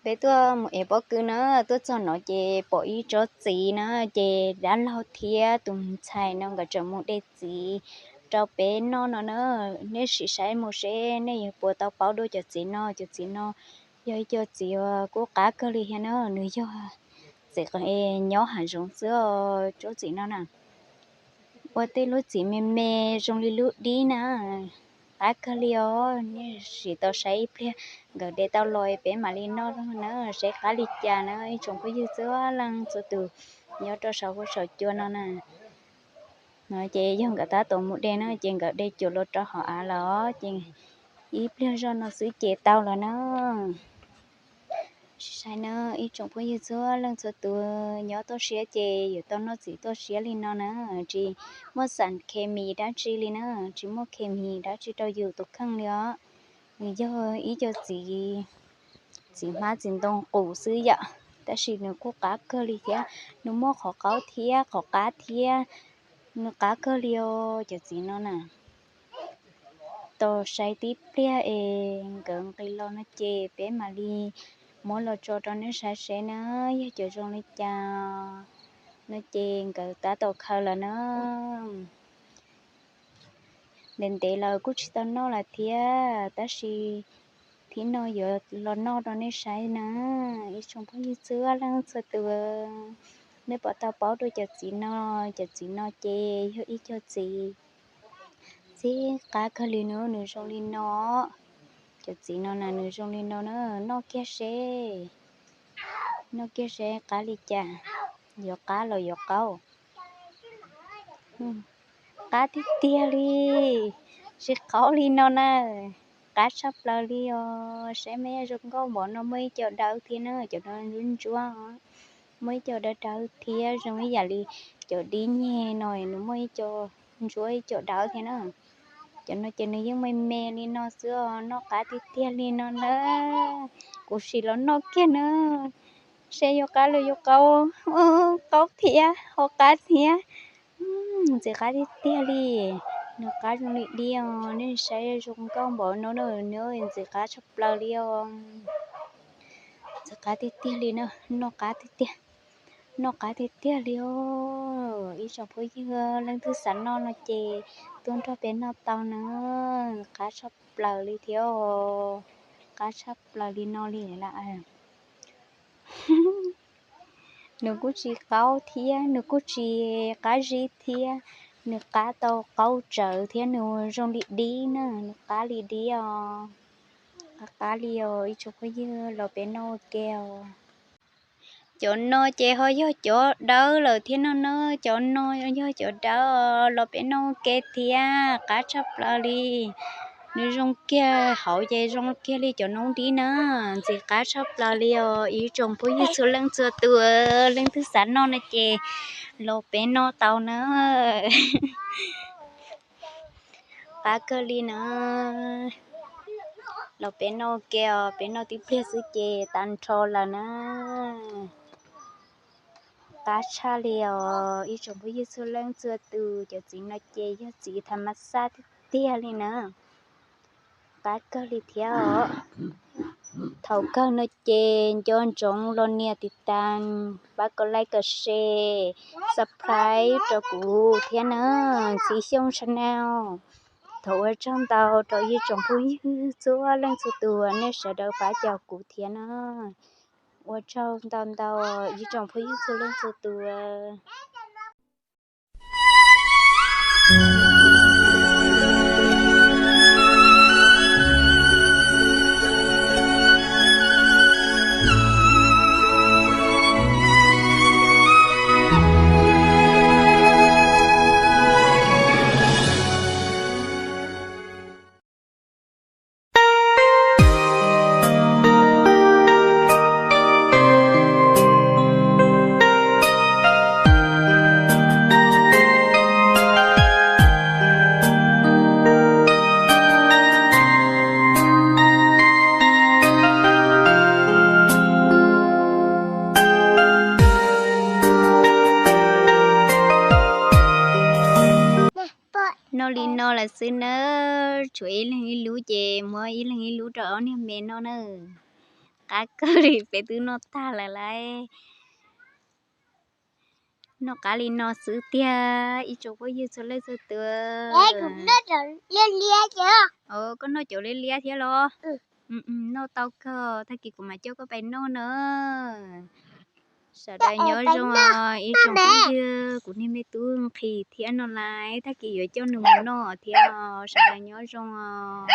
Peb tuaj mus ev pob kws na, tuaj txog no ces pom ib tsob txiv na, ces dab laug thiab tus ntxhais no nkawd tseem mus de txiv rau peb noj no na. Nej sim saib mus seb nej yuav puas tau paub dua cov txiv no. Cov txiv no yog ib co txiv uas kuj qab kawg li thiab na, nws yog txiv nyob hav zoov xwb os, tsob txiv no na. Ua tej lub txiv me me zoo li lub dib na, qab kawg li os. Nej sim tau saib ib pliag, nkawd de tau los peb mam li noj na, seb qab li cas na ib tsoom phooj ywg txhua leej txhua tus nyob rau saum huab saum cua no na. No ces yog nkawd tab tom mus de na, ces nkawd de cuam los rau hauv av lawm, ces ib pliag zoj no xwb ces tau lawm na. Sim saib na ib tsoom phooj ywg txhua leej txhua tus, nyob toj siab ces yuav tau noj txiv toj siab li no na, tsis muaj xam khes mis dab tsi li na, tsis muaj khes mis dab tsi rau yus tus kheej li os. Nws yog ib co txiv, txiv hmab txiv ntoo qus xwb yom, tab sis nws kuj qab kawg li thiab, nws muaj qhov qaub thiab qhov qab thiab, nws qab kawg li os cov txiv no na. Tos saib tib pliag es nkawd nqis los no ces peb mam li muab los tso rau nej saib seb na, yog cov zoo li cas no ces nkawd tab tom khaws lawm na. Ntev ntev lawm kuj tsis tau noj lawm thiab, tab sis thib no yuav los noj rau nej saib na. Ib tsoom phooj ywg txhua leej txhua tus, nej puas tau paub dua cov txiv no? Cov txiv no ces yog ib co txiv txij qab kawg li na, nws zoo li no. Cov txiv no na nws zoo li no na, noj kiag seb, noj kiag seb qab li cas, yuav qab los yuav qaub. Qab tiag tiag li, tsis qaub li no na, qab tshaj plaws li os. Saib mas zoo nkauj npaum no, muaj ib co dawb thiab na, cov no ntsuab ntsuab, muaj ib co dawb dawb thiab zoo ib yam li cov dib nyeg no, nws muaj ib co ntsuab ib co dawb thiab na. Cov no ces nws yeej me me li no xwb os, noj qab tiag tiag li no na. Kuv sim los noj kiag na, seb yuav qab los yuav qaub, qaub thiab ho qab thiab. Ntxim qab tiag tiag li, nws qab zoo li dib os, nej saib zoo nkauj npaum no na, nws ntxim qab tshaj plaws li os. Ntxim qab tiag tiag li na, noj qab tiag tiag, noj qab tiag tiag li os. Ib tsoom phooj ywg leej twg xav noj no ces tuaj nrog peb noj tau na, qab tshaj plaws li thiab os, qab tshaj plaws li no li lawm. Nws kuj tsis qaub thiab, nws kuj tsis qab zib thiab, nws qab tau qaub tsawv thiab, nus zoo li dib na, nws qab li dib os. Qab qab li os ib tsoom phooj ywg, los peb noj ua ke os. Cov no ces ho yog cov dawb lawm thiab no na, cov no yog cov dawb, los peb noj ua ke thiab, qab tshaj plaws li. Nws zoo kiag hauv ces zoo kiag li cov noob dib na, ntxim qab tshaj plaws li os ib tsoom phooj ywg txhua leej txhua tus, leej twg xav noj no ces los peb noj tau na. Qab kawg li na. Los peb noj ua ke os, peb noj tib pliag xwb ces tag nrho lawm na. Qab tshaj li os ib tsoom phooj ywg txhua leej txhua tus, cov txiv no ces yog txiv tham mas xaj tiag tiag li na. Qab kawg li thiab os. Thaum kawg no ces nco ntsoov los nias tiv tas, pab kom like, kom share, subscribe rau kuv thiab na, Ntxhi Xyooj channel. Thov ua tsaug ntau rau ib tsoom phooj ywg txhua leej txhua tus, nej sawv daws pab cov kuv thiab na. Ua tsaug ntau ntau ib tsoom phooj ywg txhua leej txhua tus. Noj li no lawm xwb nawb, tshuav ib leeg ib lub ces muab ib leeg ib lub rau ob niag me noj nawb. qab kawg li, peb twb noj tag lawm lauj. Noj qab li no xwb tiag ib tsoom phooj ywg txhua leej txhua tus. Koj noj cov liab liab thiab los? Noj tau kawg, tag kis kuv mam coj koj pais noj na. Sawv daws nyob zoo os ib tsoom phooj ywg, kuv niag me tub nqhis thiab no lais, tag kis yuav coj nws mus noj thiab os, sawv daws nyob zoo os.